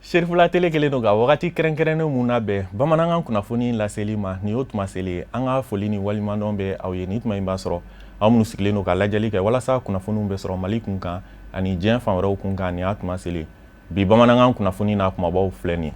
Serifula tele kɛlen don ka wagati kɛrɛnkɛrɛnnen mun labɛn bamanankan kunnafoni laseli ma, nin y'o tuma selen ye. An ka foli ni waleɲumandɔn bɛ aw ye nin tuma in b'a sɔrɔ aw minnu sigilen don ka lajɛli kɛ walasa kunnafoniw bɛ sɔrɔ Mali kun kan ani diɲɛ fan wɛrɛw kun kan. Nin y'a tuma selen. Bi bamanankan kunnafoni n'a kumabaw filɛ nin ye.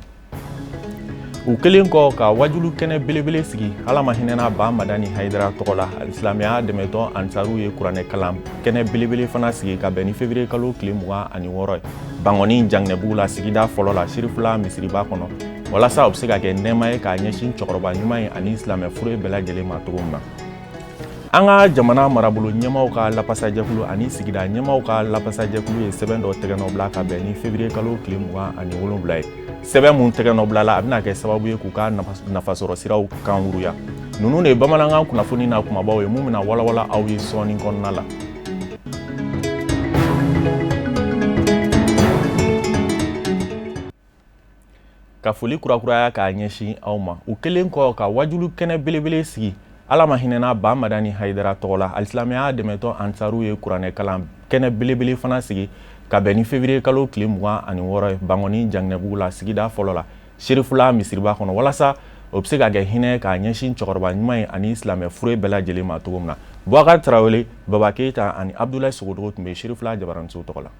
U kɛlen kɔ ka wajulu kɛnɛ belebele sigi Ala ma hinɛna Ba Madani Hayidara tɔgɔ la, silamɛya dɛmɛtɔn Ansaru ye kuranɛ kalan kɛnɛ belebele fana sigi ka bɛn ni février kalo tile 26 ye Bankɔni Janginɛbugu la, sigida fɔlɔ la, Sirifula misiriba kɔnɔ, walasa o bɛ se ka kɛ nɛɛma ye k'a ɲɛsin cɛkɔrɔba ɲuman ye ani silamɛ fure bɛɛ lajɛlen ma cogo min na. An ka jamana marabolo ɲɛmaaw ka lapasajɛkulu ani sigida ɲɛmaaw ka lapasajɛkulu ye sɛbɛn dɔ tɛgɛnɔ ka bɛn ni février kalo tile 27 ye. Sɛbɛn mun tɛgɛnɔ bilala, a bɛna kɛ sababu ye k'u ka nafasɔrɔ siraw kanwuruya. Ninnu de ye bamanankan kunnafoni n'a kumabaw ye mun bɛna walawala aw ye sɔɔni kɔnɔna la. Ka foli kurakuraya k'a ɲɛsin aw ma. U kɛlen kɔ ka wajulu kɛnɛ belebele sigi Ala ma hinɛna Ba Madani Hayidara tɔgɔ la, alisilamɛya dɛmɛtɔn Ansaru ye kuranɛ kalan kɛnɛ belebele fana sigi ka bɛn ni février kalo tile 26 ye Bankɔni Janginɛbugu la, sigida fɔlɔ la, Serifula misiriba kɔnɔ, walasa o bɛ se ka kɛ hinɛ k'a ɲɛsin cɛkɔrɔba ɲuman ye ani silamɛ fure bɛɛ lajɛlen ma cogo min na. Bubakari Tarawele, Baba Keyita ani Abudulayi Sogodogo tun bɛ Serifula jabaraniso tɔgɔ la.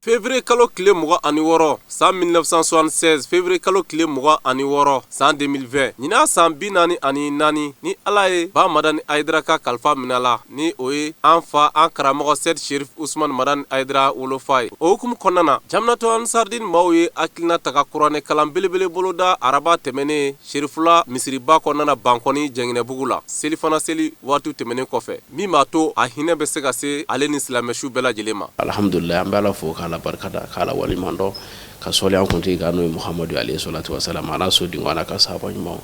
Février kalo tile 26 san 1976, février kalo tile 26 san 2020, ɲinan san 44 ni Ala ye Ba Madani Hayidara ka kalifa minɛ la, ni o ye an fa, an karamɔgɔ Sɛdi Sherif Usumani Madani Hayidara wolofa ye. O hukumu kɔnɔna na, Jaminatu Ansardini maaw ye hakilina ta ka kuranɛ kalan belebele boloda araba tɛmɛnen Serifula misiriba kɔnɔna na Bankɔni Jɛngɛnɛbugu la, selifana seli waati tɛmɛnen kɔfɛ, min b'a to a hinɛ bɛ se ka se ale ni silamɛsu bɛɛ lajɛlen ma. Alihamudulila, an bɛ Ala fo k'Ala barika da, k'Ala waleɲuman dɔn, ka sɔli an kuntigi kan n'o ye Muhamadu alayhi salatu wa salam, a n'a sodenw a n'a ka sahaba ɲumanw.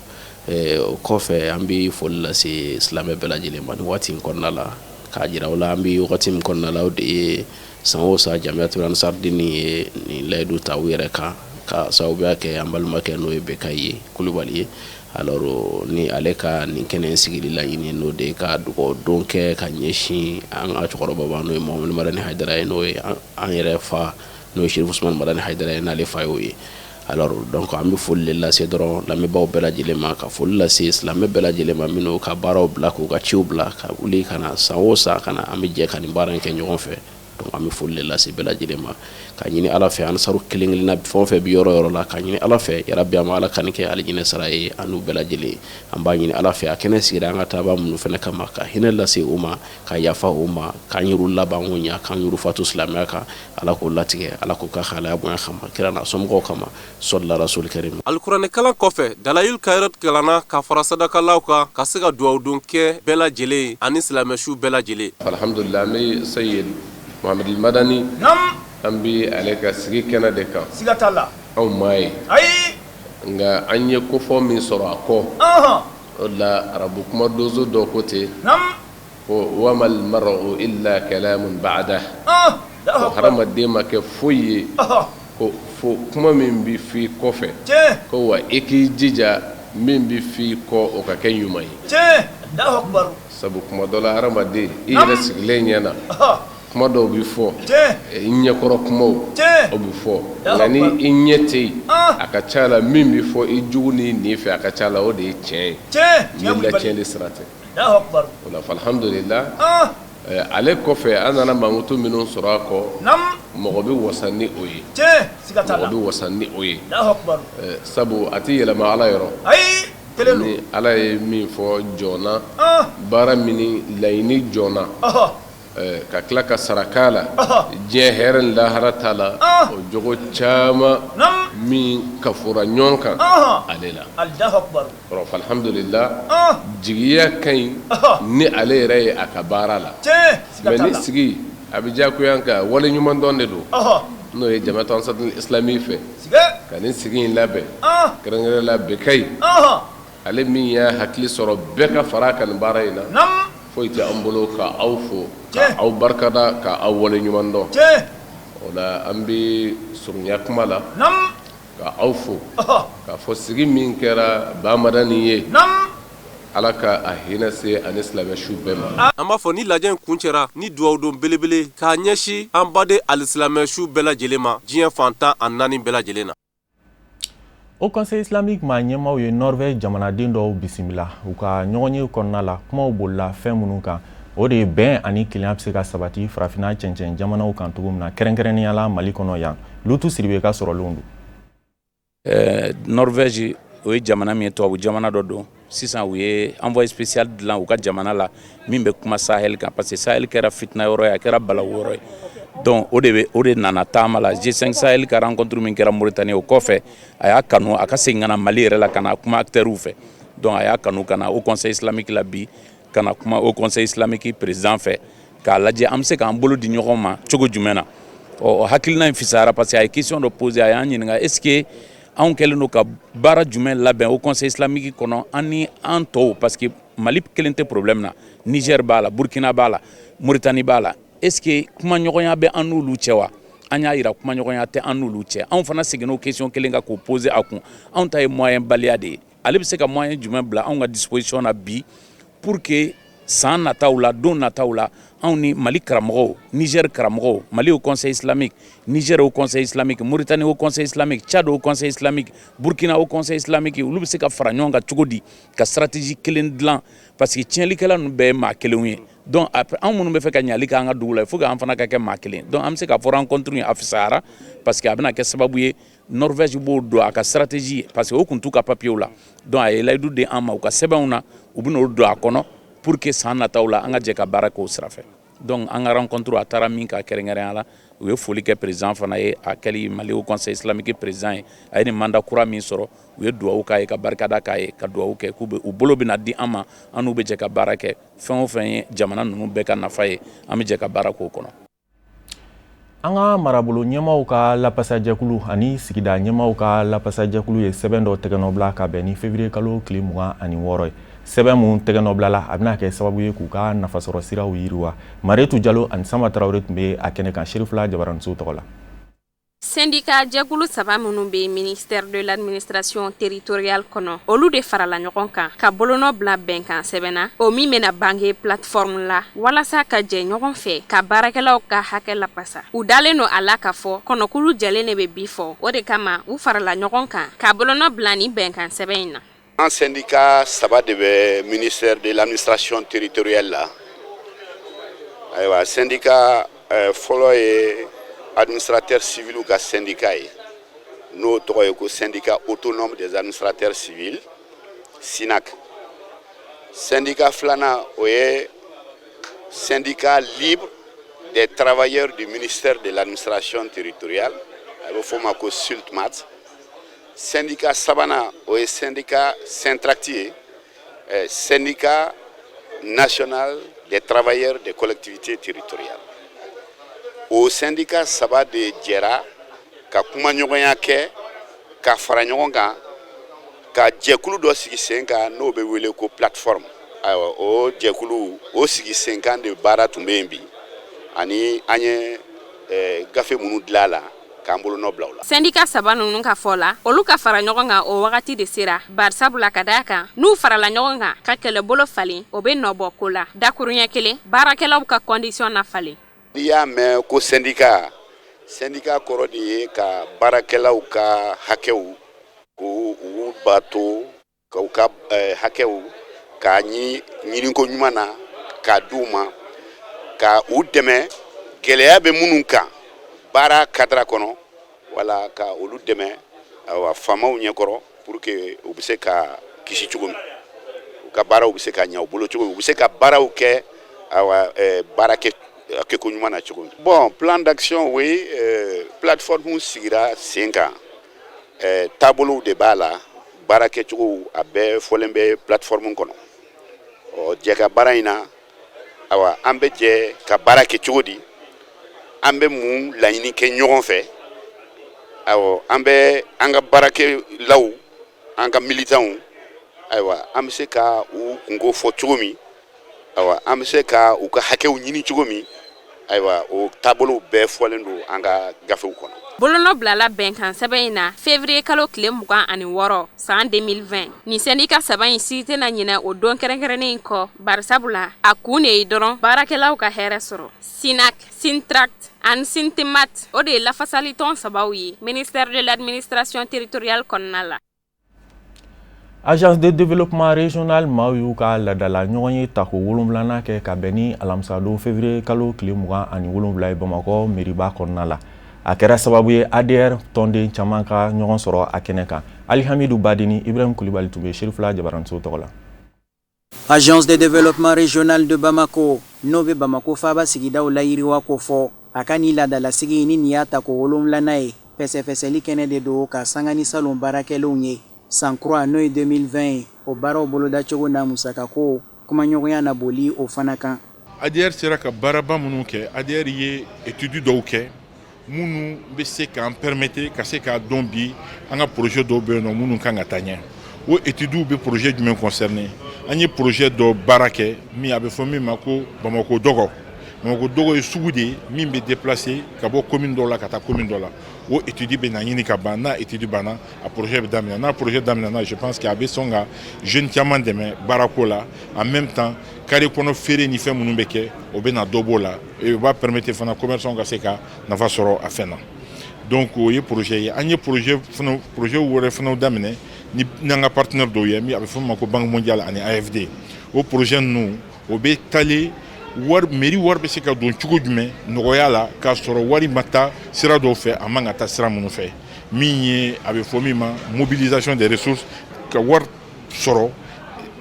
O kɔfɛ, an bɛ foli lase silamɛ bɛɛ lajɛlen ma nin waati in kɔnɔna la, k'a jira u la an bɛ wagati min kɔnɔna la, o de ye san o san Jamiyatul Ansardini ye nin layidu ta u yɛrɛ kan ka sababuya kɛ an balimakɛ n'o ye Bekayi Kulubali ye. Alors ni ale ka nin kɛnɛ in sigili laɲini, n'o de ye ka dugawu don kɛ ka ɲɛsin an ka cɛkɔrɔba ma, n'o ye Muhamadu Madani Hayidara ye, n'o ye an yɛrɛ fa, n'o ye Sherif Usumani Madani Hayidara ye, n'ale fa y'o ye. Alors donc an bɛ foli de lase dɔrɔn lamɛnbaaw bɛɛ lajɛlen ma, ka foli lase silamɛ bɛɛ lajɛlen ma minnu ka baaraw bila, k'u ka ciw bila, ka wuli ka na san o san ka na an bɛ jɛ ka nin baara in kɛ ɲɔgɔn fɛ. Donc an bɛ foli de lase bɛɛ lajɛlen ma, ka ɲini Ala fɛ ansaru kelen-kelenna fɛn o fɛn bɛ yɔrɔ yɔrɔ la, ka ɲini Ala fɛ yarabi an ma Ala ka nin kɛ alijinɛ sara ye an n'u bɛɛ lajɛlen. An b'a ɲini Ala fɛ a kɛnɛ sigira an ka taabaa minnu fana kama, ka hinɛ lase u ma, ka yafa u ma, k'an yɛrɛw labanko ɲɛ, k'an yɛrɛw fatu silamɛya kan. Ala k'o latigɛ, Ala k'o kɛ halaya bonya kama, kira n'a somɔgɔw kama, sɔlila rasuli karim. Alikuranɛkalan kɔfɛ, Dalayil Kayirat kalanna ka fara sadakalaw kan ka se ka dugawudon kɛ bɛɛ lajɛlen ani silamɛsu bɛɛ lajɛlen. Alhamdulila, an bɛ Seyid Mohamedul Madani, an bɛ ale ka sigi kɛnɛ de kan, siga t'a la, anw m'a ye, ayi, nka an ye kofɔ min sɔrɔ a kɔ, ɔnhɔn, o de la arabu kuma donso dɔ ko ten, naamu, ko wamal mar'u illa kalamun ba'da, ko hadamaden ma kɛ foyi ye ko fo kuma min bɛ fɔ i kɔfɛ, ko wa i k'i jija min bɛ fɔ i kɔ o ka kɛ ɲuman ye, sabu kuma dɔ la hadamaden i yɛrɛ sigilen ɲɛ na, kuma dɔw bɛ fɔ i ɲɛkɔrɔ kumaw o bɛ fɔ, nka ni i ɲɛ tɛ yen, a ka ca la min bɛ fɔ i jugu ni nin fɛ, a ka ca la o de ye tiɲɛ ye, ni latiɲɛli sira tɛ. O la alhamdulila ale kɔfɛ an nana mankutu minnu sɔrɔ a kɔ, mɔgɔ bɛ wasa ni o ye, mɔgɔ bɛ wasa ni o ye, sabu a tɛ yɛlɛma Ala yɔrɔ, ni Ala ye min fɔ jɔn na, baara min laɲini jɔn na, ka tila ka sara k'a la diɲɛ hɛrɛ ni lahara ta la, o jogo caman min kafora ɲɔgɔn kan ale la, alhamdulila jigiya ka ɲi ni ale yɛrɛ ye a ka baara la. Mais ni sigi a bɛ diyagoya an kan, wale ɲuman dɔn de don, n'o ye Jamiatu Ansarudini Islami fɛ ka nin sigi in labɛn, kɛrɛnkɛrɛn la Bekayi, ale min y'a hakili sɔrɔ bɛɛ ka fara a kan nin baara in na. Foyi tɛ an bolo ka aw fo, ka aw barikada, ka aw wale ɲuman dɔn. O la an bɛ surunya kuma la ka aw fo k'a fɔ sigi min kɛra Ba Madani ye, Ala ka a hinɛ se ani silamɛ su bɛɛ ma. An b'a fɔ ni lajɛ in kuncɛra ni dugawudon belebele k'a ɲɛsin an baden alisilamɛ su bɛɛ lajɛlen ma diɲɛ fan 14 bɛɛ lajɛlen na. Haut Conseil islamique maa ɲɛmaaw ye Norvège jamanaden dɔw bisimila u ka ɲɔgɔnye kɔnɔna la. Kumaw bolila fɛn minnu kan, o de ye bɛn ani kelenya bɛ se ka sabati farafinna cɛncɛn jamanaw kan cogo min na, kɛrɛnkɛrɛnnenya la Mali kɔnɔ yan. Lutu Siribe ka sɔrɔlenw don. Norvège, o ye jamana min ye, tubabu jamana dɔ don. Sisan u ye envoyé spécial dilan u ka jamana la min bɛ kuma Sahel kan, parce que Sahel kɛra fitina yɔrɔ ye, a kɛra balawu yɔrɔ ye. Donc o de bɛ, o de nana taama la. G5 Sahel ka rencontre min kɛra Mauritanie, o kɔfɛ a y'a kanu a ka segin ka na Mali yɛrɛ la, ka na kuma acteurs fɛ. Donc a y'a kanu ka na Haut Conseil islamique la bi, ka na kuma Haut Conseil islamique président fɛ, k'a lajɛ an bɛ se k'an bolo di ɲɔgɔn ma cogo jumɛn na. Ɔ, hakilina in fisayara, parce que a ye question dɔ poser, a y'an ɲininka: est ce que anw kɛlen don ka baara jumɛn labɛn Haut Conseil islamique kɔnɔ, an ni an tɔw? Parce que Mali kelen tɛ problème na, Niger b'a la, Burkina b'a la, Mauritanie b'a la. Est ce que kumaɲɔgɔnya bɛ an n'olu cɛ wa? An y'a yira kumaɲɔgɔnya tɛ an n'olu cɛ. Anw fana seginna o question kelen kan k'o poser a kun. Anw ta ye moyen baliya de ye. Ale bɛ se ka moyen jumɛn bila anw ka disposition na bi, pour que san nataw la, don nataw la, anw ni Mali karamɔgɔw, Niger karamɔgɔw, Mali Haut Conseil islamique, Niger Haut Conseil islamique, Mauritanie Haut Conseil islamique, Tchad Haut Conseil islamique, Burkina Haut Conseil islamique, olu bɛ se ka fara ɲɔgɔn kan cogo di ka stratégie kelen dilan? Parce que tiɲɛlikɛla ninnu bɛɛ ye maa kelenw ye. Donc après, anw minnu bɛ fɛ ka ɲali kɛ an ka dugu la, il faut que an fana ka kɛ maa kelen. Donc an bɛ se k'a fɔ rencontre in a fisayara, parce que a bɛna kɛ sababu ye, Norvège b'o don a ka stratégie, parce que o tun t'u ka papier la. Donc a ye layidu di an ma, u ka sɛbɛnw na, u bɛn'o don a kɔnɔ pour que san nataw la, an ka jɛ ka baara k'o sira fɛ. Donc an ka rencontre a taara min ka kɛrɛnkɛrɛnya la, u ye foli kɛ président fana ye, a kɛli Mali Haut Conseil islamique président ye. A ye nin mandat kura min sɔrɔ, u ye dugawu k'a ye, ka barikada k'a ye, ka dugawu kɛ k'u bɛ u bolo bɛna di an ma, an n'u bɛ jɛ ka baara kɛ. Fɛn o fɛn ye jamana ninnu bɛɛ ka nafa ye, an bɛ jɛ ka baara k'o kɔnɔ. An ka marabolo ɲɛmaw ka lapasajɛkulu ani sigida ɲɛmaw ka lapasajɛkulu ye sɛbɛn dɔ tɛgɛnɔbila ka bɛn ni février kalo tile 26 ye. Sɛbɛn mun tɛgɛnɔbilala, a bɛna kɛ sababu ye k'u ka nafasɔrɔ siraw yiriwa. Maretu Jalo ani Sama Tarawele tun bɛ a kɛnɛ kan Serifula Jabaraniso tɔgɔ la. Syndicat jɛkulu saba minnu bɛ ministère de l'Administration territoriale kɔnɔ, olu de farala ɲɔgɔn kan ka bolonɔ bila bɛnkan sɛbɛn na, o min bɛna bange plateforme la, walasa ka jɛ ɲɔgɔn fɛ ka baarakɛlaw ka hakɛ lapasa. U dalen don a la k'a fɔ kɔnɔkulu jɛlen de bɛ bi fɔ. O de kama u farala ɲɔgɔn kan ka bolonɔ bila nin bɛnkan sɛbɛn in na. An syndicat saba de bɛ ministère de l'Administration territoriale la. Ayiwa, syndicat fɔlɔ ye administrateur civil ka syndicat ye, n'o tɔgɔ ye ko Syndicat autonome des administrateurs civils, SYNAC. Syndicat filanan, o ye Syndicat libre des travailleurs du ministère de l'Administration territoriale, a bɛ fɔ o ma ko SYLTMAT. Syndicat sabanan, o ye syndicat SYNTRACT ye, Syndicat national des travailleurs des collectivités territoriales. O syndicat saba de jɛra ka kumaɲɔgɔnya kɛ, ka fara ɲɔgɔn kan, ka jɛkulu dɔ sigi sen kan, n'o bɛ wele ko plateforme. Ayiwa, o jɛkulu o sigi sen kan de baara tun bɛ yen bi, ani an ye gafe minnu dilan a la k'an bolonɔ bila o la. Syndicat saba ninnu ka fɔ la, olu ka fara ɲɔgɔn kan, o wagati de sera, barisabula ka d'a kan n'u farala ɲɔgɔn kan ka kɛlɛbolo falen, o bɛ nɔbɔ ko la. Dakuruɲɛ kelen, baarakɛlaw ka condition na falen. N'i y'a mɛn ko syndicat, syndicat kɔrɔ de ye ka baarakɛlaw ka hakɛw k'u u bato, k'u ka hakɛw k'a ɲini ɲiniko ɲuman na k'a d'u ma, ka u dɛmɛ gɛlɛya bɛ minnu kan baara cadre kɔnɔ, wala ka olu dɛmɛ, ayiwa, faamaw ɲɛkɔrɔ, pour que u bɛ se ka kisi cogo min, u ka baaraw bɛ se ka ɲɛ u bolo cogo min, u bɛ se ka baaraw kɛ, ayiwa, baara kɛ kɛko ɲuman na cogo min. Bon, plan d'action, oui, plateforme sigira sen kan, taabolow de b'a la, baara kɛcogow a bɛɛ fɔlen bɛ plateforme kɔnɔ. Ɔ, jɛ ka baara in na, ayiwa, an bɛ jɛ ka baara kɛ cogo di, an bɛ mun laɲini kɛ ɲɔgɔn fɛ, awɔ, an bɛ an ka baarakɛlaw, an ka militants, ayiwa, an bɛ se ka u kunko fɔ cogo min, ayiwa, an bɛ se ka u ka hakɛw ɲini cogo min, ayiwa, o taabolow bɛɛ fɔlen don an ka gafew kɔnɔ. Bolonɔ bilala bɛnkan sɛbɛn in na février kalo tile 26 san 2020. Nin syndicat saba in si tɛna ɲinɛ o don kɛrɛnkɛrɛnnen in kɔ, barisabula a kun de ye dɔrɔn baarakɛlaw ka hɛrɛ sɔrɔ. SYNAC, SYNTRACT ani SYLTMAT, o de ye lafasalitɔn sabaw ye ministère de l'Administration territoriale kɔnɔna la. Agence de développement régional maaw y'u ka laadala ɲɔgɔnye tako 7nan kɛ ka bɛn ni alamisadon février kalo tile 27 ye Bamakɔ meriba kɔnɔna la. A kɛra sababu ye ADR tɔnden caman ka ɲɔgɔn sɔrɔ a kɛnɛ kan. Alihamidu Badini, Ibrahim Kulibali tun bɛ Serifula Jabaranso tɔgɔ la. Agence de développement régional de Bamako, n'o bɛ Bamako faaba sigidaw layiriwa kofɔ, a ka nin laadalasigi ni nin y'a tako 7nan ye, fɛsɛfɛsɛli kɛnɛ de don ka sanga ni salon baarakɛlenw ye. San kura, n'o ye 2020 ye, o baaraw bolodacogo n'a musakako, kumaɲɔgɔnya na boli o fana kan. ADR sera ka baaraba minnu kɛ, ADR ye étude dɔw kɛ minnu bɛ se k'an permettre ka se k'a dɔn bi an ka projet dɔw bɛ yen nɔ minnu kan ka taa ɲɛ. O études bɛ projet jumɛn concerner? An ye projet dɔ baara kɛ min a bɛ fɔ min ma ko Bamako Dɔgɔ. Bamako Dɔgɔ ye sugu de ye min bɛ déplacer ka bɔ commune dɔ la ka taa commune dɔ la. O étude bɛ na ɲini ka ban. N'a étude banna, a projet bɛ daminɛ. N'a projet daminɛna, je pense que a bɛ sɔn ka jeune caman dɛmɛ baarako la. En même temps, carré kɔnɔ feere ni fɛn minnu bɛ kɛ, o bɛ na dɔ b'o la et o b'a permettre fana commerçant ka se ka nafa sɔrɔ a fɛn na. Donc o ye projet ye. An ye projet fana, projet wɛrɛ fana daminɛ ni n'an ka partenaire dɔw ye, min a bɛ fɔ min ma ko Banque mondiale ani AFD. O projet ninnu, o bɛ talen wari, mairie wari bɛ se ka don cogo jumɛn nɔgɔya la, k'a sɔrɔ wari ma taa sira dɔw fɛ a man ka taa sira minnu fɛ, min ye a bɛ fɔ min ma mobilisation des ressources, ka wari sɔrɔ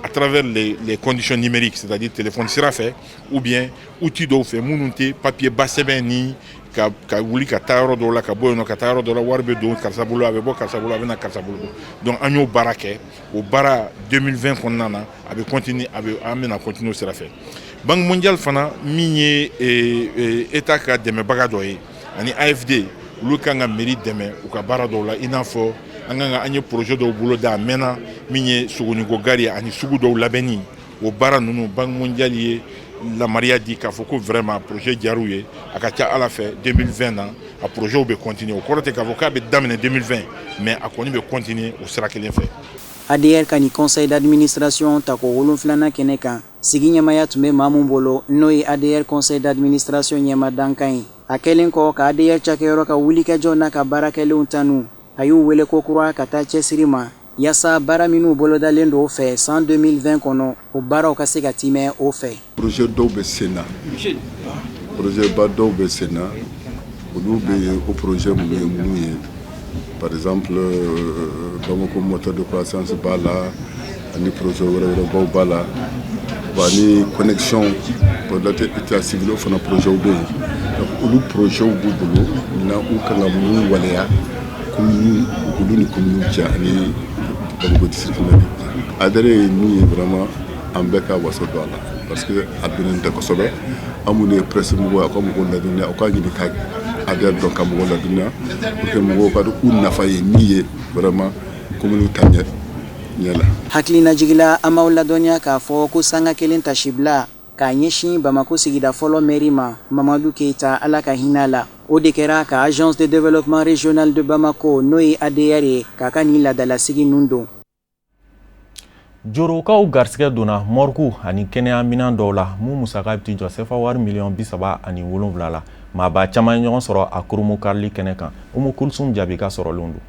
à travers les conditions numériques, c'est-à-dire téléphone sira fɛ ou bien outil dɔw fɛ minnu tɛ papier ba sɛbɛn ni ka wuli ka taa yɔrɔ dɔw la, ka bɔ yen nɔ ka taa yɔrɔ dɔ la, wari bɛ don karisa bolo, a bɛ bɔ karisa bolo, a bɛ na karisa bolo. Donc an y'o baara kɛ. O baara 2020 kɔnɔna na, a bɛ continuer, a bɛ an bɛna continuer o sira fɛ. Banque mondiale fana, min ye État ka dɛmɛbaga dɔ ye, ani AFD, olu kan ka mairie dɛmɛ u ka baara dɔw la, i n'a fɔ an kan ka an ye projet dɔw bolo da a mɛnna, min ye Sogoniko gari ani sugu dɔw labɛnni. O baara ninnu, Banque mondiale ye lamariya di k'a fɔ ko vraiment projet diyar'u ye. A ka ca Ala fɛ, 2020 na, a projet bɛ continuer. O kɔrɔ tɛ k'a fɔ k'a bɛ daminɛ 2020, mais a kɔni bɛ continuer o sira kelen fɛ. ADR ka nin conseil d'administration tako 7nan kɛnɛ kan, sigi ɲɛmaya tun bɛ maa mun bolo, n'o ye ADR conseil d'administration ɲɛma dankan ye, a kɛlen kɔ ka ADR cakɛyɔrɔ ka wulikajɔ n'a ka baarakɛlenw tanu, a y'u wele kokura ka taa cɛsiri ma yaasa baara minnu bolodalen don o fɛ san 2020 kɔnɔ, o baaraw ka se ka timɛ o fɛ. Projet dɔw bɛ sen na, projet ba dɔw bɛ sen na, olu bɛ yen. O projet minnu ye, par exemple Bamako moteur de croissance b'a la, ani projet wɛrɛ wɛrɛbaw b'a la. Bon, ani connexion état civil, o fana projet bɛ yen. Donc olu projet b'u bolo na, u kan ka mun waleya commune olu ni commune cɛ ani Bamako district maire. ADR ye min ye, vraiment an bɛɛ ka waso don a la, parce que a donnen tɛ kosɛbɛ. An minnu ye presse mɔgɔw ye, a ka mɔgɔw ladɔnniya, u k'a ɲini ka ADR dɔn, ka mɔgɔw ladɔnniya pour que mɔgɔw ka dɔn u nafa ye min ye vraiment commune ta ɲɛ ɲɛ la. Hakilinajigila, an b'aw ladɔnniya k'a fɔ ko sanga kelen tasibila k'a ɲɛsin Bamako sigida fɔlɔ mairie ma, Mamadu Keyita, Ala ka hinɛ la, o de kɛra ka Agence de développement régional de Bamako, n'o ye ADR ye, k'a ka nin laadalasigi nun don. Jorokaw garisɛgɛ donna morgue ani kɛnɛya minɛn dɔw la, mun musaka bɛ t'i jɔ sefa wari miliyɔn 37 la. Maaba caman ye ɲɔgɔn sɔrɔ a koromo karili kɛnɛ kan. Umu Kulusum Jaabi ka sɔrɔlenw don.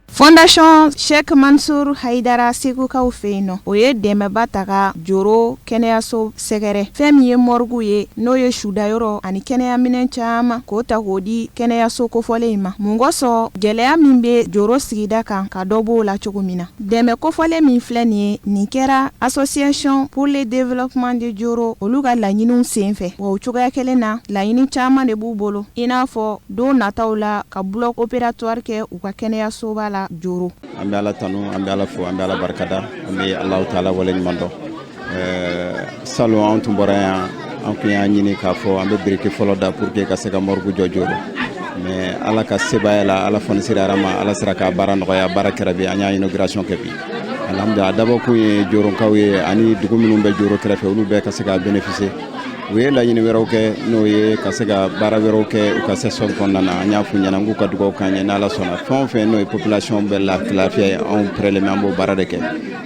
Fondation Cheikh Mansour Haidara Segukaw fɛ yen nɔ, o ye dɛmɛba ta ka Joro kɛnɛyaso sɛgɛrɛ. Fɛn min ye morgue ye, n'o ye sudayɔrɔ ani kɛnɛyaminɛn caman, k'o ta k'o di kɛnɛyaso kofɔlen in ma, mun kosɔn gɛlɛya min bɛ Joro sigida kan, ka dɔ b'o la cogo min na. Dɛmɛ kofɔlen min filɛ nin ye, nin kɛra Association pour le développement de Joro, olu ka laɲiniw sen fɛ. Wa o cogoya kelen na, laɲini caman de b'u bolo, i n'a fɔ don nataw la ka bloc opératoire kɛ u ka kɛnɛyasoba la Joro. An bɛ Ala tanu, an bɛ Ala fo, an bɛ Ala barikada, an bɛ Alahu taala waleɲuman dɔn. Salon an tun bɔra yan, an tun y'a ɲini k'a fɔ an bɛ biriki fɔlɔ da pour que ka se ka morgue jɔ Joro, mais Ala ka sebaaya la, Ala fɔnisira ma, Ala sera k'a baara nɔgɔya. Baara kɛra bi, an y'a inauguration kɛ bi, alhamdulillah. A dabɔkun ye Jorokaw ye ani dugu minnu bɛ Joro kɛrɛfɛ, olu bɛɛ ka se ka bénéficier. U ye laɲini wɛrɛw kɛ, n'o ye ka se ka baara wɛrɛw kɛ u ka session kɔnɔna na. An y'a f'u ɲɛna k'u ka dugawu k'an ye. N'Ala sɔnna, fɛn o fɛn n'o ye population bɛɛ lafiya ye, anw pɛrɛlen bɛ, an b'o baara de kɛ.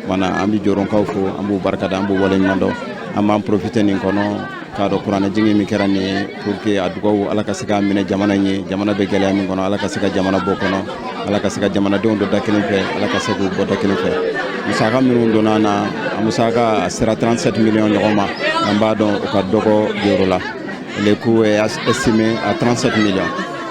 Wala an bɛ Jorokaw fo, an b'u barikada, an b'u waleɲuman dɔn. An b'an profiter nin kɔnɔ k'a dɔn kuranɛ jigin min kɛra nin ye pour que a dugawu, Ala ka se k'a minɛ jamana in ye. Jamana bɛ gɛlɛya min kɔnɔ, Ala ka se ka jamana bɔ kɔnɔ, Ala ka se ka jamanadenw don da kelen fɛ, Ala ka se k'u bɔ da kelen fɛ. Musaka minnu donna na, a musaka a sera 37 millions ɲɔgɔn ma. An b'a dɔn o ka dɔgɔ Joro la. Le coût est estimé à 37 millions.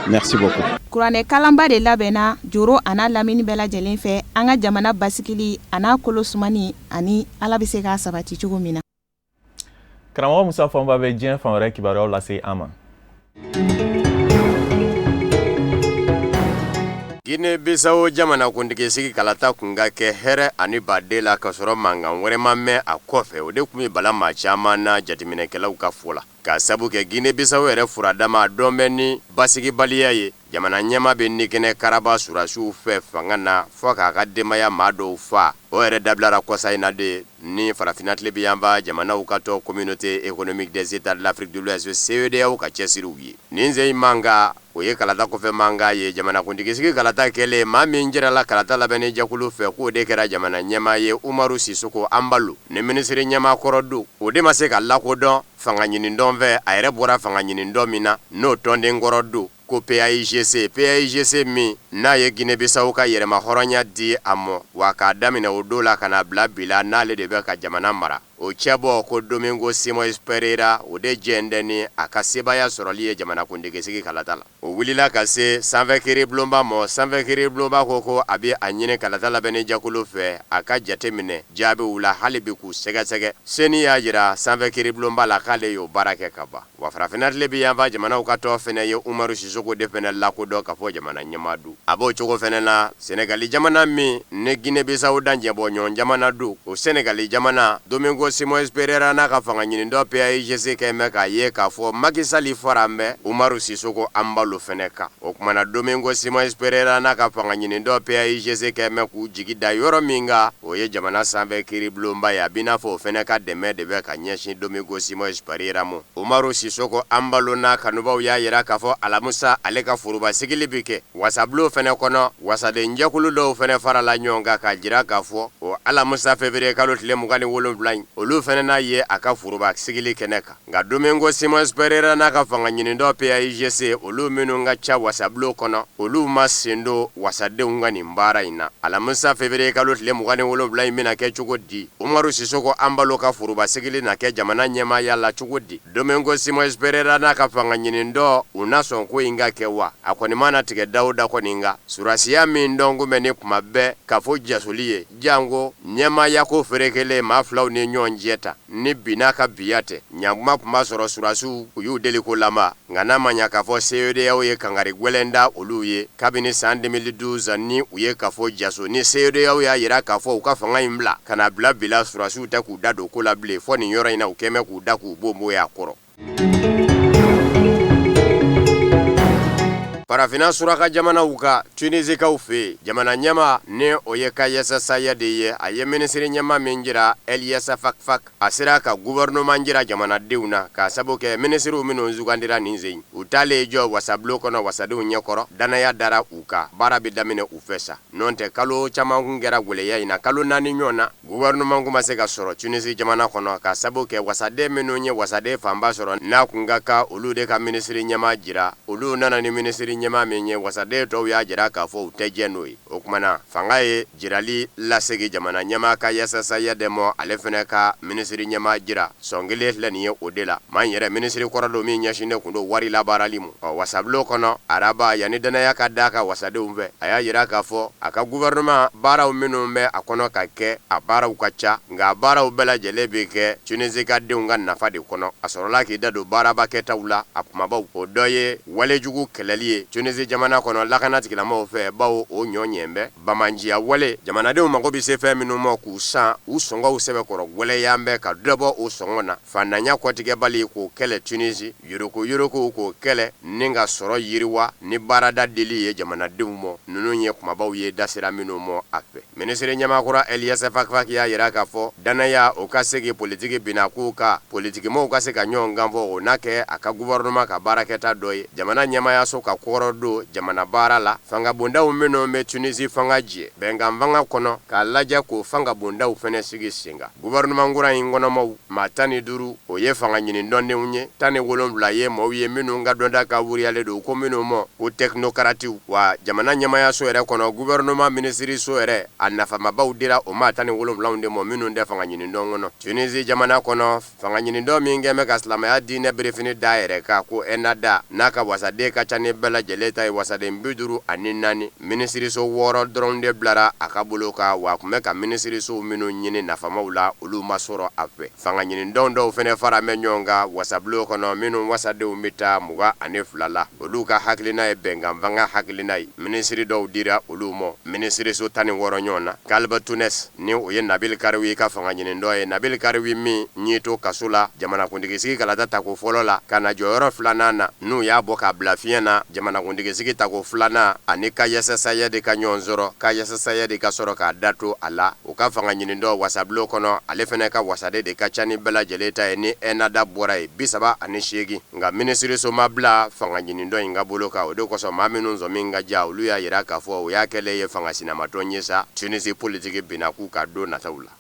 Merci beaucoup. Kuranɛ kalanba de labɛnna Joro a n'a lamini bɛɛ lajɛlen fɛ, an ka jamana basigili a n'a kolo sumani ani Ala bɛ se k'a sabati cogo min na. Karamɔgɔ Musa Fɔnba bɛ diɲɛ fan wɛrɛ kibaruyaw lase an ma. Guinée Bissau jamanakuntigi sigi kalata kun ka kɛ hɛrɛ ani baden la, k'a sɔrɔ mankan wɛrɛ ma mɛn a kɔfɛ. O de tun bɛ bala maa caman na, jateminɛkɛlaw ka fɔ la, k'a sabu kɛ Guinée Bissau yɛrɛ furadama dɔn bɛ ni basigibaliya ye. Jamana ɲɛmaa bɛ nikɛnɛ karaba surasiw fɛ fanga na fɔ k'a ka denbaya maa dɔw faa. O yɛrɛ dabilara kɔsa in na de ni farafinna tilebinyanfan jamanaw ka tɔn Communauté économique des États de l'Afrique de l'Ouest, CEDEAO, ka cɛsiriw ye. Nin sen in mankan, o ye kalata kɔfɛ mankan ye. Jamanakuntigi sigi kalata kɛlen, maa min jirala kalata labɛnni jɛkulu fɛ k'o de kɛra jamana ɲɛmaa ye, Umaru Sisoko Anbalo, ni minisiri ɲɛmaa kɔrɔ don, o de ma se ka lakodɔn fanga ɲinitɔn fɛ. A yɛrɛ bɔra fanga ɲinitɔn min na, n'o tɔnden kɔrɔ don ko PAIGC. PAIGC min n'a ye Guinée Bissau ka yɛrɛma hɔrɔnya di a ma, wa k'a daminɛ o don la ka na bila bi la, n'ale de bɛ ka jamana mara, o cɛbɔ ko Domingo Simões Pereira, o de jɛn tɛ ni a ka sebaaya sɔrɔli ye jamanakuntigi sigi kalata la. O wulila ka se sanfɛ kiiribulonba ma. Sanfɛ kiiribulonba ko a bɛ a ɲini kalata labɛnni jɛkulu fɛ, a ka jate minɛ jaabiw la hali bi k'u sɛgɛsɛgɛ. CENI y'a jira sanfɛ kiiribulonba la k'ale y'o baara kɛ ka ban. Wa farafinna tilebinyanfan jamanaw ka tɔn fɛnɛ ye Umaru Sisoko de fɛnɛ lakodɔn ka fɔ jamana ɲɛmaa don. A b'o cogo fɛnɛ na Senegali jamana min ni Guinée Bissau dancɛbɔ ɲɔgɔn jamana don, o Senegali jamana, Domingo Simões Pereira n'a ka fanga ɲinitɔn PAIGC kɛn bɛ k'a ye k'a fɔ Macky Sall fara bɛ Umaru Sisoko Anbalo fɛnɛ kan. O tuma na Domingo Simões Pereira n'a ka fanga ɲinitɔn PAIGC kɛn bɛ k'u jigi da yɔrɔ min kan, o ye jamana sanfɛ kiiribulonba ye. A b'i n'a fɔ o fɛnɛ ka dɛmɛ de bɛ ka ɲɛsin Domingo Simões Pereira ma. Umaru Sisoko Anbalo n'a kanubaw y'a jira k'a fɔ alamisa ale ka foroba sigili bɛ kɛ wasabulon fɛnɛ kɔnɔ. Wasadenjɛkulu dɔw fɛnɛ farala ɲɔgɔn kan k'a jira k'a fɔ o alamisa février kalo tile 27 in, olu fɛnɛ n'a ye a ka foroba sigili kɛnɛ kan. Nka Domingo Simões Pereira n'a ka fanga ɲinitɔn PAIGC, olu minnu ka ca wasabulon kɔnɔ, olu ma sen don wasadenw ka nin baara in na. Alamisa février kalo tile 27 in bɛna kɛ cogo di? Umaru Sisoko Anbalo ka foroba sigili na kɛ jamana ɲɛmaaya la cogo di? Domingo Simões Pereira n'a ka fanga ɲinitɔn, u na sɔn ko in ka kɛ wa? A kɔni mana tigɛ da o da kɔni kan, surasiya min dɔn kun bɛ ni kuma bɛɛ k'a fɔ jasoli ye, janko ɲɛmaaya ko ferekelen maa filaw ni ɲɔgɔn cɛ ta ni bi n'a ka biya tɛ ɲankuma tun b'a sɔrɔ surasiw u y'u deli ko laban. Nka n'a ma ɲa k'a fɔ CEDEAO ye kangari gwɛlɛn da olu ye kabini san 2012 ni u ye kafo jaso, ni CEDEAO y'a jira k'a fɔ u ka fanga in bila ka na bila bi la, surasiw tɛ k'u da don ko la bilen. Fɔ nin yɔrɔ in na, u kɛn bɛ k'u da k'u bonbon a kɔrɔ. Farafinna suraka jamanaw ka Tunisikaw fɛ yen, jamana ɲɛmaa ni o ye Kayes Saied ye, a ye minisiri ɲɛmaa min jira, Elyes Fakfak, a sera ka gouvernement jira jamanadenw na, k'a sabu kɛ minisiriw minnu sugandira nin sen, u taalen jɔ wasabulon kɔnɔ wasadenw ɲɛkɔrɔ, dannaya dara u kan, baara bɛ daminɛ u fɛ sa. N'o tɛ, kalo caman kun kɛra gwɛlɛya in na, kalo 4 ɲɔgɔn na, gouvernement kun ma se ka sɔrɔ Tunisie jamana kɔnɔ, ka sabu kɛ wasaden minnu ye wasaden fanba sɔrɔ, n'a kun ka kan olu de ka minisiri ɲɛmaa jira, olu nana ni minisiri ɲɛmaa min ye, wasaden tɔw y'a jira k'a fɔ u tɛ jɛn n'o ye. O tuma na fanga ye jirali lasegin jamana ɲɛmaa Kayes Saied mɔ, ale fana ka minisiri ɲɛmaa jira. Sɔn kelen filɛ nin ye o de la. Maa in yɛrɛ minisiri kɔrɔ don min ɲɛsinnen kun don wari labaarali ma. Ɔ wasabulon kɔnɔ araba, yanni dannaya ka d'a kan wasadenw fɛ, a y'a jira k'a fɔ a ka gouvernement baaraw minnu bɛ a kɔnɔ ka kɛ, a baaraw ka ca, nka a baaraw bɛɛ lajɛlen bɛ kɛ Tunisie ka denw ka nafa de kɔnɔ. A sɔrɔla k'i da don baaraba kɛtaw la, a kumabaw, o dɔ ye walejugu kɛlɛli ye Tunisie jamana kɔnɔ lakana tigilamɔgɔw fɛ, bawo o ɲɔ ɲɛ bɛ banbaanciya wale. Jamanadenw mago bɛ se fɛn minnu ma k'u san, u sɔngɔw sɛbɛkɔrɔ gwɛlɛya bɛ ka dɔ bɔ o sɔngɔ na. Faantanya kɔtigɛbali k'o kɛlɛ Tunisie, yuruku yuruku k'o kɛlɛ ni ka sɔrɔ yiriwa ni baarada dili ye jamanadenw ma, ninnu ye kumabaw ye da sera minnu ma a fɛ. Minisiri ɲɛmaa kura Elyes Fakfak y'a jira k'a fɔ dannaya o ka segin politiki binnakow kan, politikimɔgɔw ka se ka ɲɔgɔn kan fɔ, o na kɛ a ka gouvernement ka baarakɛta dɔ ye. Jamana ɲɛmaayaso ka kɔrɔ kɔkɔrɔ don jamana baara la. Fangabondaw minnu bɛ Tunisi fanga jɛ bɛnkan fanga kɔnɔ, k'a lajɛ k'o fangabondaw fana sigi sen kan. Gouvernement kura in kɔnɔmaw maa 15, o ye fanga ɲini dɔndenw ye, 17 ye maaw ye minnu ka dɔnta ka wuriyalen don, ko minnu ma ko technocrates. Wa jamana ɲɛmayaso yɛrɛ kɔnɔ, gouvernement minisiriso yɛrɛ, a nafamabaw dira o maa 17 de ma minnu tɛ fanga ɲini dɔn kɔnɔ. Tunisi jamana kɔnɔ, fanga ɲinidɔn min kɛn bɛ ka silamɛya diinɛ birifini da yɛrɛ kan ko Ennahda, n'a ka wasaden ka ca ni bɛɛ lajɛlen ta ye, wasaden 54, minisiriso 6 dɔrɔn de bilara a ka bolo kan. Wa a tun bɛ ka minisirisow minnu ɲini nafamaw la, olu ma sɔrɔ a fɛ. Fanga ɲinidɔn dɔw fana fara bɛ ɲɔgɔn kan wasabulon kɔnɔ, minnu wasadenw bɛ taa 22 la, olu ka hakilina ye bɛnkan fanga hakilina ye. Minisiri dɔw dira olu ma minisiriso 16 ɲɔgɔn na. Qalb Tounes, ni o ye Nabil Karoui ka fanga ɲinidɔn ye, Nabil Karoui min y'i to kaso la jamanakuntigisigi kalata tako fɔlɔ la ka na jɔyɔrɔ filanan na, n'u y'a bɔ k'a bila fiɲɛ na jamanakuntigisigi tako filanan, ani Kais Saied ka ɲɔgɔn sɔrɔ, Kais Saied ka sɔrɔ k'a da to a la. U ka fanga ɲinidɔn wasabulon kɔnɔ, ale fana ka wasaden de ka ca ni bɛɛ lajɛlen ta ye ni Ennahda bɔra ye, 38. Nka minisiriso ma bila fanga ɲinidɔn in ka bolo kan. O de kosɔn, maa minnu sɔmi ka ja, olu y'a jira k'a fɔ o y'a kɛlen ye fanga sinamatɔn ye sa Tunisi politiki binna k'u ka don nataw la.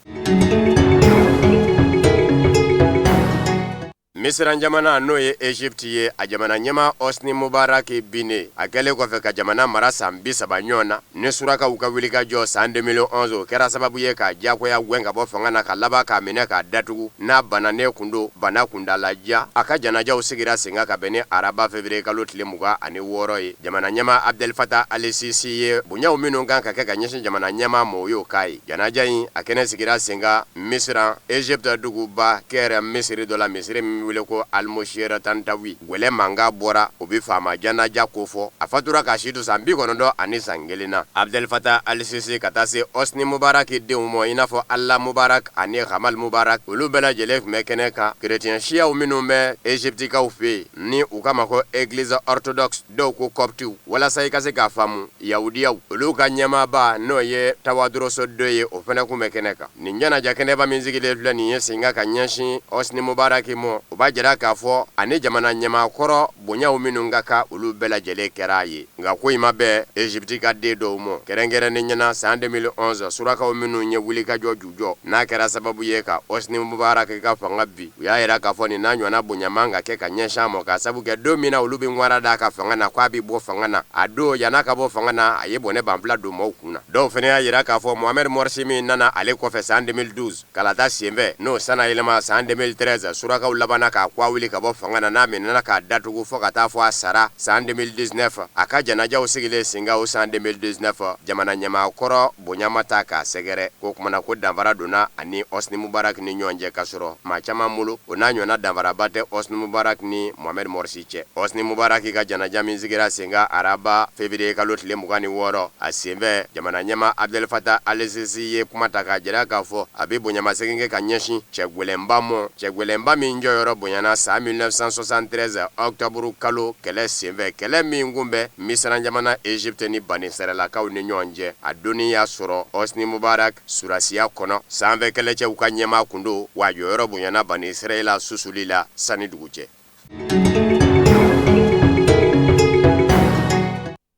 Misiran jamana, n'o ye Egypte ye, a jamana ɲɛmaa Hosni Mubarak binnen a kɛlen kɔfɛ ka jamana mara san 30 ɲɔgɔn na, ni surakaw ka wulikajɔ san 2011, o kɛra sababu ye k'a diyagoya gɛn ka bɔ fanga na, ka laban k'a minɛ k'a datugu. N'a bananen kun don bana kuntaalajan, a ka janajaw sigira sen kan ka bɛn ni araba février kalo tile 26 ye. Jamana ɲɛmaa Abdel Fattah al-Sisi ye bonyaw minnu kan ka kɛ ka ɲɛsin jamana ɲɛmaa ma, o y'o k'a ye. Janaja in a kɛnɛ sigira sen kan Misira, Egypte duguba Caire, misiri dɔ la, misiri min wele ko Al-Moshir Tantawi. Gwɛlɛ mankan bɔra, o bɛ faama janaja kofɔ. A fatura k'a si to san 91 san kelen na. Abdel Fattah al-Sisi ka taa se Hosni Mubarak denw ma, i n'a fɔ Alaa Mubarak ani Gamal Mubarak, olu bɛɛ lajɛlen tun bɛ kɛnɛ kan. Kerecɛn siyaw minnu bɛ Egyptekaw fɛ yen, ni u k'a ma ko Église orthodoxe, dɔw ko coptiw, walasa i ka se k'a faamu, yahudiyaw, olu ka ɲɛmaaba n'o ye Tawadros II ye, o fana tun bɛ kɛnɛ kan. Nin janaja kɛnɛba min sigilen filɛ nin ye sen kan ka ɲɛsin Hosni Mubarak ma, o b'a jira k'a fɔ ani jamana ɲɛmaa kɔrɔ bonyaw minnu ka kan, olu bɛɛ lajɛlen kɛra a ye. Nka ko in ma bɛn Egypte ka den dɔw ma, kɛrɛnkɛrɛnnen ɲɛna san 2011 surakaw minnu ye wulikajɔ jujɔ, n'a kɛra sababu ye ka Hosni Mubarak ka fanga bin. U y'a jira k'a fɔ nin n'a ɲɔgɔnna bonya man ka kɛ ka ɲɛsin a ma, k'a sabu kɛ don min na olu bɛ ŋwara d'a ka fanga na k'a bɛ bɔ fanga na, a don yann'a ka bɔ fanga na, a ye bɔnɛ banfula don maaw kun na. Dɔw fana y'a jira k'a fɔ Mohamed Morsi min nana ale kɔfɛ san 2012 kalata senfɛ, n'o sannayɛlɛma san 2013, surakaw labanna k'a kwa wuli ka bɔ fanga na, n'a minɛna k'a datugu fo ka taa fɔ a sara san 2019, a ka janajaw sigilen sen kan o san 2019, jamana ɲɛmaa kɔrɔ bonya ma ta k'a sɛgɛrɛ. Ko kumana ko danfara donna ani Hosni Mubarak ni ɲɔgɔn cɛ, ka sɔrɔ maa caman bolo o n'a ɲɔgɔnna danfaraba tɛ Hosni Mubarak ni Mohamed Morsi cɛ. Hosni Mubarak ka janaja min sigira sen kan araba février kalo tile 26, a senfɛ jamana ɲɛmaa Abdel Fattah al-Sisi ye kuma ta k'a jira k'a fɔ a bɛ bonyamasegin kɛ ka ɲɛsin cɛ gɛlɛnba ma, cɛ gɛlɛnba min jɔyɔrɔ bonyana san 1973 octobre kalo kɛlɛ senfɛ, kɛlɛ min kun bɛ Misira jamana Egypte ni Banisiralakaw ni ɲɔgɔn cɛ. A donni y'a sɔrɔ Hosni Mubarak surasiya kɔnɔ, sanfɛ kɛlɛcɛw ka ɲɛmaa kun don, wa jɔyɔrɔ bonyana Banisirayila susuli la sani dugu cɛ.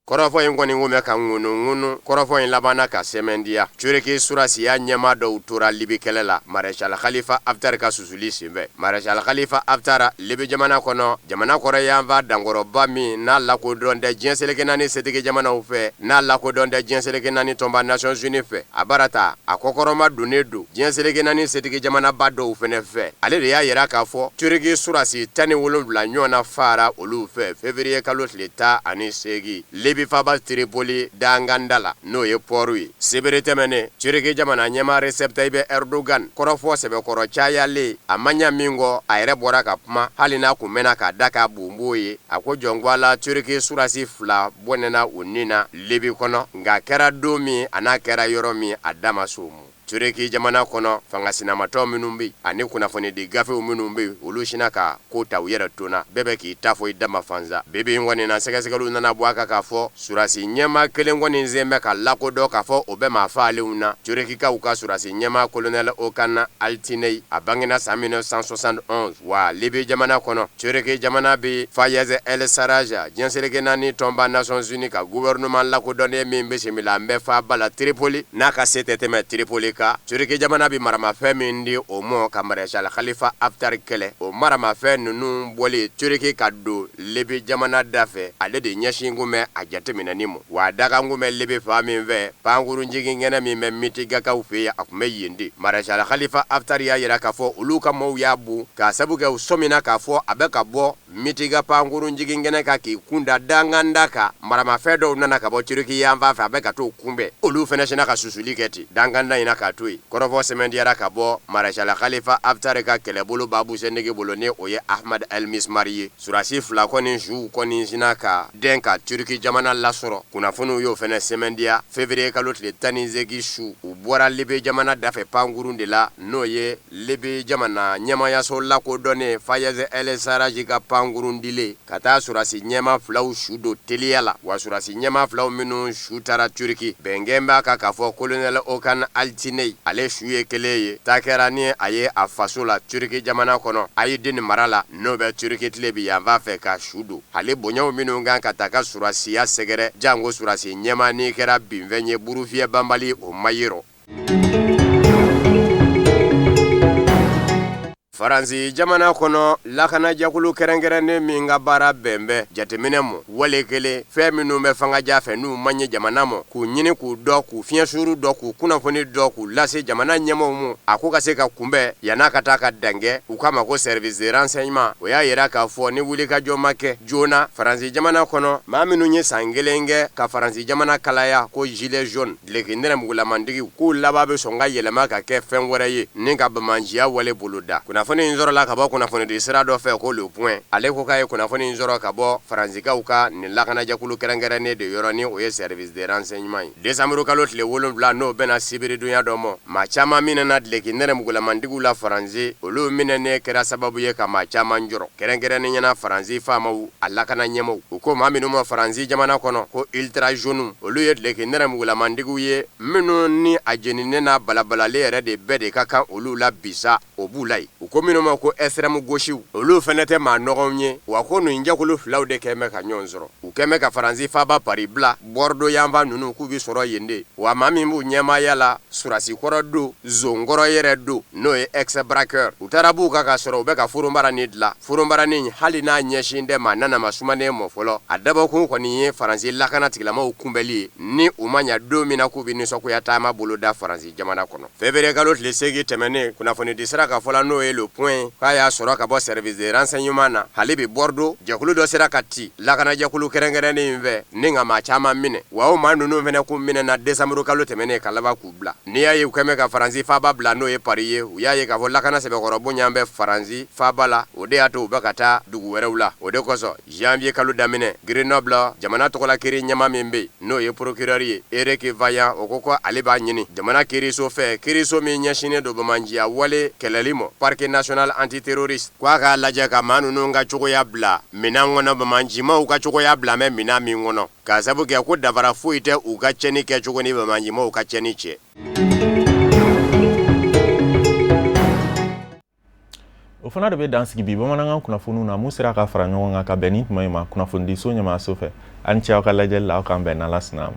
Kɔrɔfɔ in kɔni kun bɛ ka ŋunuŋunu. Kɔrɔfɔ in labanna ka sɛmɛntiya. Turiki surasiya ɲɛmaa dɔw tora Libi kɛlɛ la Maréchal Khalifa Haftar ka susuli senfɛ. Maréchal Khalifa Haftar, Libi jamana kɔnɔ, jamana kɔrɔyanfan dankɔrɔba min n'a lakodɔn tɛ diɲɛ seleke naani setigi jamanaw fɛ, n'a lakodɔn tɛ diɲɛ seleke naani tɔnba Nations Unies fɛ, a barata a kɔkɔrɔma donnen don diɲɛ seleke naani setigi jamanaba dɔw fɛnɛ fɛ, ale de y'a yira k'a fɔ Turiki surasi 17 ɲɔgɔnna faara olu fɛ février kalo tile 18 Libi faaba Tripoli danganda la, n'o ye port ye. Sibiri tɛmɛnen, Turiki jamana ɲɛmaa Recep Tayyip Erdogan kɔrɔfɔ sɛbɛkɔrɔ cayalen, a ma ɲa min kɔ, a yɛrɛ bɔra ka kuma, hali n'a kun mɛnna k'a da k'a bonbon ye. A ko jɔn ko Ala, Turiki surasi fila bɔnɛna u ni na Libi kɔnɔ, nka a kɛra don min, a n'a kɛra yɔrɔ min, a da ma s'o ma. Turiki jamana kɔnɔ, fanga sinamatɔ minnu bɛ ani kunnafonidi gafew minnu bɛ, olu sinna ka ko ta u yɛrɛ to na, bɛɛ bɛ k'i ta fɔ i dama fansa. Bi bi in kɔni na, sɛgɛsɛgɛliw nana bɔ a kan k'a fɔ surasi ɲɛmaa kelen kɔni sen bɛ ka lakodɔn k'a fɔ o bɛ maa faalenw na. Turikikaw ka surasi ɲɛmaa kolonɛli Okan Altiney, a bangena san 1971, wa Libi jamana kɔnɔ, Turiki jamana bɛ Fayez El Sarraj, diɲɛ seleke naani tɔnba Nations Unies ka gouvernement lakodɔnnen min bisimila an bɛ faaba la Tripoli, n'a ka se tɛ tɛmɛ Tripoli kan. Turiki jamana bɛ maramafɛn min di o mɔ ka Maréchal Khalifa Haftar kɛlɛ, o maramafɛn ninnu bɔli Turiki ka don Libi jamana da fɛ, ale de ɲɛsin kun bɛ a jateminɛni mɔ. Wa a dakan kun bɛ Libi fan min fɛ, pankurunjiginkɛnɛ min bɛ Mitigakaw fɛ yen, a tun bɛ yen de. Maréchal Khalifa Haftar y'a jira k'a fɔ olu ka maaw y'a bon k'a sabu kɛ u sɔmina k'a fɔ a bɛ ka bɔ Mitiga pankurunjiginkɛnɛ kan k'i kun da danganda kan. Maramafɛn dɔw nana ka bɔ Turiki yanfan fɛ, a bɛ ka t'o kunbɛn. Olu fana sinna ka susuli kɛ ten danganda in na k'a to yen. Kɔrɔfɔ sɛmɛntiyara ka bɔ Maréchal Khalifa Haftar ka kɛlɛbolo babusɛnnege bolo, ni o ye Ahmad El Mismari ye. Surasi fila kɔni suw kɔni sinna ka dɛn ka Turiki jamana lasɔrɔ. Kunnafoniw y'o fana sɛmɛntiya février kalo tile 18 su. U bɔra Libi jamana dafɛ pankurun de la, n'o ye Libi jamana ɲɛmaayaso lakodɔnnen Fayez El Sarraj ka pankurun dilen ka taa surasi ɲɛmaa filaw su don teliya la. Wa surasi ɲɛmaa filaw minnu su taara Turiki, bɛnkɛn b'a kan k'a fɔ kolonɛli Okan Altiney, ale su ye kelen ye, taa kɛra ni a ye a faso la Turiki jamana kɔnɔ, Aydin mara la, n'o bɛ Turiki tilebin yanfan fɛ ka su don. Ale bonyaw minnu kan ka ta ka surasiya sɛgɛrɛ, janko surasi ɲɛmaa n'i kɛra binfɛn ye, burufiyɛ banbali o ma ye rɔ. Faransi jamana kɔnɔ, lakanajɛkulu kɛrɛnkɛrɛnnen min ka baara bɛn bɛ jateminɛ mɔ, wale kelen fɛn minnu bɛ fangaja fɛ n'u man ɲi jamana mɔ, k'u ɲini k'u dɔn, k'u fiɲɛsuuru dɔn, k'u kunnafoni dɔn, k'u lase jamana ɲɛmaaw mɔ, a ko ka se ka kunbɛn yann'a ka taa ka dankɛ. U k'a ma ko service de renseignement. O y'a yira k'a fɔ ni wulikajɔ ma kɛ joona Faransi jamana kɔnɔ, maa minnu ye san kelen kɛ ka Faransi jamana kalaya ko gilet jaune, duloki nɛrɛmugulamantigiw, k'u laban bɛ sɔn ka yɛlɛma ka kɛ fɛn wɛrɛ ye ni ka banbaanciya wale boloda. Kunnafoni in sɔrɔla ka bɔ kunnafonidi sira dɔ fɛ ko Le Point. Ale ko k'a ye kunnafoni in sɔrɔ ka bɔ Faransikaw ka nin lakanajɛkulu kɛrɛnkɛrɛnnen de yɔrɔ, ni o ye service de renseignement ye. Décembre kalo tile 7, n'o bɛnna sibiridonya dɔ mɔ, maa caman minɛna duloki nɛrɛmugulamantigiw la Faransi. Olu minɛnen kɛra sababu ye ka maa caman jɔrɔ, kɛrɛnkɛrɛnnenya na Faransi faamaw a lakana ɲɛmaaw. U ko maa minnu ma Faransi jamana kɔnɔ ko ultra jaunes, olu ye duloki nɛrɛmugulamantigiw ye minnu ni a jeninen n'a balabalalen yɛrɛ de bɛɛ de ka kan olu la bi sa, o b'u la yen. U ko minnu ma ko extrême gauche, olu fana tɛ maa nɔgɔnw ye. Wa ko nin jɛkulu filaw de kɛn bɛ ka ɲɔgɔn sɔrɔ. U kɛn bɛ ka Faransi faaba Paris bila Bordeaux yanfan ninnu k'u bɛ sɔrɔ yen de. Wa maa min b'u ɲɛmaaya la, surasi kɔrɔ don, zon kɔrɔ yɛrɛ don, n'o ye ex braqueur. U taara b'u kan ka sɔrɔ u bɛ ka forombarani dilan. Forombarani, hali n'a ɲɛsin tɛ maa nanama sumanen mɔ fɔlɔ, a dabɔkun kɔni ye Faransi lakana tigilamaaw kunbɛli ye, ni u ma ɲa don min na k'u bɛ nisɔngoya taama boloda Faransi jamana kɔnɔ. Février kalo tile 8 tɛmɛnen, kunnafonidi sira ka fɔ la, n'o ye Le Point, k'a y'a sɔrɔ ka bɔ service de renseignement na, hali bi Bordeaux jɛkulu dɔ sera ka ci lakanajɛkulu kɛrɛnkɛrɛnnen in fɛ ni ka maa caman minɛ. Wa o maa ninnu fana kun minɛna décembre kalo tɛmɛnen ka laban k'u bila. N'i y'a ye u kɛn bɛ ka Faransi faaba bila, n'o ye Paris ye, u y'a ye k'a fɔ lakana sɛbɛkɔrɔ bonya bɛ Faransi faaba la, o de y'a to u bɛ ka taa dugu wɛrɛw la. O de kosɔn janvier kalo daminɛ, Grenoble jamana tɔgɔla kiiri ɲɛmaa min bɛ yen, n'o ye procureur ye, Eric Vaillant, o ko ko ale b'a ɲini jamana kiiriso fɛ, kiiriso min ɲɛsinnen don banbaanciya wale kɛlɛli ma, parquet national antiterroriste, ko a k'a lajɛ ka maa ninnu ka cogoya bila minɛn kɔnɔ, banbaancimaw ka cogoya bila mɛ minɛn min kɔnɔ, k'a sabu kɛ ko dafara foyi tɛ u ka cɛnni kɛcogo ni banbaancimaw ka cɛnni cɛ. O fana de bɛ dan sigi bi bamanankan kunnafoniw na mun sera ka fara ɲɔgɔn kan ka bɛn nin tuma in ma kunnafonidiso ɲɛmaayaso fɛ. A ni ce aw ka lajɛli la, aw k'an bɛn n'Ala sɔnna a ma.